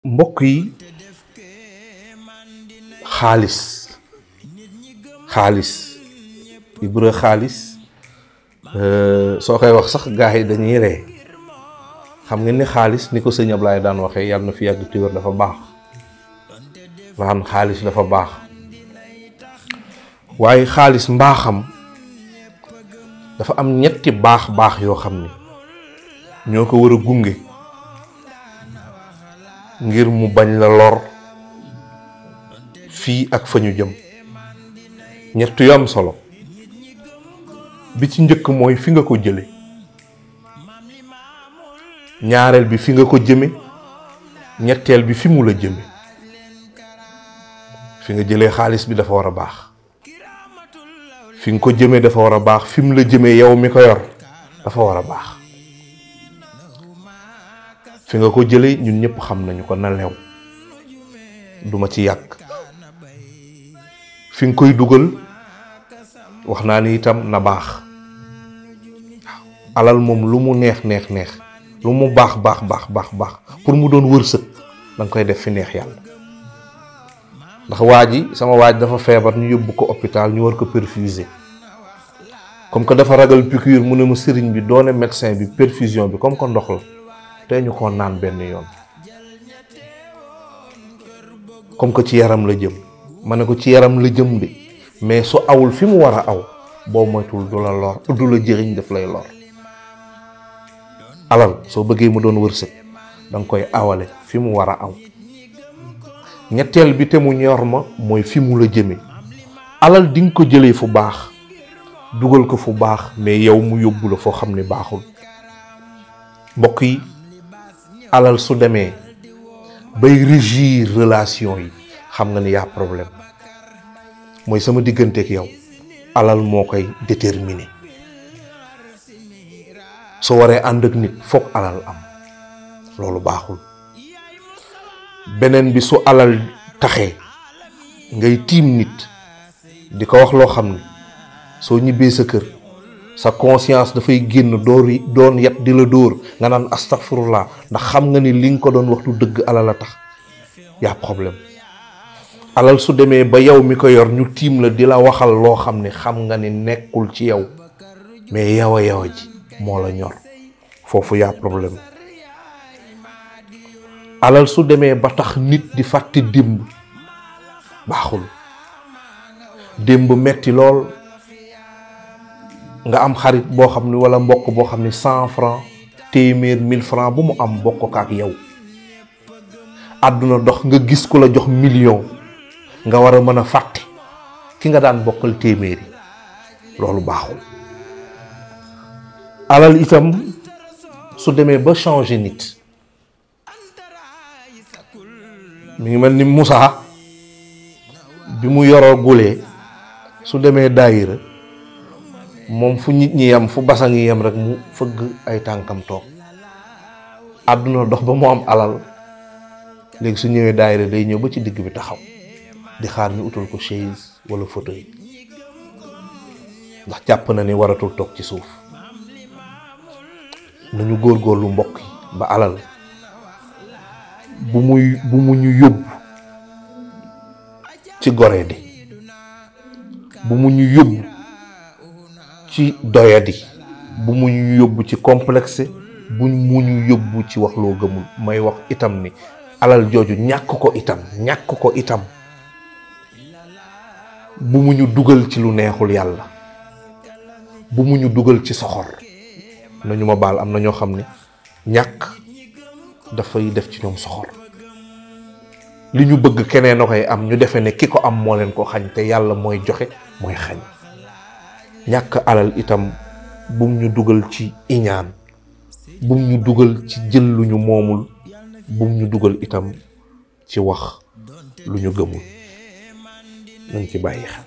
mbokk yi xaalis Ibra xaalis soo koy wax sax gars yi dañuy ree xam ngeen ni xaalis ni ko sëñ Ablaye daan waxee yàlla na fi yàgg te wér dafa baax waxaan xaalis dafa baax waaye xaalis mbaaxam dafa am ñetti baax yoo xam ni ñoo ko war a gunge ngir mu bañ la lor fii ak fa ñu jëm ñett yu am solo bi ci njëkk mooy fi nga ko jële ñaareel bi fi nga ko jëme ñetteel bi fi mu la jëme fi nga jëlee xaalis bi dafa war a baax fi nga ko jëme dafa war a baax fi mu la jëme yow mi ko yor dafa war a baax fi nga ko jëlee ñun ñëpp xam nañu ko na lew duma ci yàgg fi nga koy dugal wax naa ni itam na baax alal moom lu mu neex lu mu baax pour mu doon wërsëg danga koy def fi neex yàlla ndax sama waaj dafa feebar ñu yóbbu ko hôpital ñu war ko perfuser comme que dafa ragal piqûre mu ne ma sëriñ bi doone médecin bi perfusion bi comme que ndox la te ñu ko naan benn yoon comme que ci yaram la jëm ma ne ko ci yaram la jëm de mais su awul fi mu war a aw boo moytul du la lor du la jëriñ daf lay lor alal soo bëggee mu doon wërsëg danga koy awale fi mu war a aw ñetteel bi te mu ñor ma mooy fi mu la jëme alal di nga ko jëlee fu baax dugal ko fu baax mais yow mu yóbbu la foo xam ne baaxul mbokk yi alal su demee bay régir relation yi xam nga ni yaa problème mooy sama digganteeg yow alal moo koy déterminer soo waree ànd ak nit foog alal am loolu baaxul beneen bi su alal taxee ngay tiim nit di ko wax loo xam ne soo ñibbee sa kër sa conscience dafay génn doon yet di la dóor nga naan astaghfirullah ndax xam nga ni li nga ko doon wax du dëgg alal a tax yaa problème alal su demee ba yow mi ko yor ñu tiim la di la waxal loo xam ne xam nga ni nekkul ci yow mais yow a ji moo la ñor foofu yaa problème alal su demee ba tax nit di fàtte démb baaxul démb metti lool nga am xarit boo xam ne wala mbokk boo xam ne 100 francs téeméer 1000 francs bu mu am bokk ko ak yow àdduna dox nga gis ku la jox million nga war a mën a fàtte ki nga daan bokkal téeméeri loolu baaxul alal itam su demee ba changer nit mi ngi mel ni Moussa bi mu yoroo gulee su demee daayira moom fu nit ñi yem fu basa ngi yem rek mu fëgg ay tànkam toog àdduna dox ba mu am alal léegi su ñëwee daayira day ñëw ba ci digg bi taxaw di xaar ñu utal ko chaise wala fauteuil ndax jàpp na ni waratul toog ci suuf nañu góorgóorlu mbokk yi ba alal bu mu ñu yóbbu ci goreedi bu mu ñu yóbbu ci doyadi bu mu ñu yóbbu ci complexe bu mu ñu yóbbu ci wax loo gëmul may wax itam ni alal jooju ñàkk ko itam bu mu ñu dugal ci lu neexul yàlla bu mu ñu dugal ci soxor nañu ma baal am na ñoo xam ne ñàkk dafay def ci ñoom soxor li ñu bëgg keneen a koy am ñu defe ne ki ko am moo leen ko xañ te yàlla mooy joxe mooy xañ ñàkk alal itam bum ñu dugal ci iñaan bum ñu dugal ci jël lu ñu moomul bum ñu dugal itam ci wax lu ñu gëmul nañ ci bàyyi xel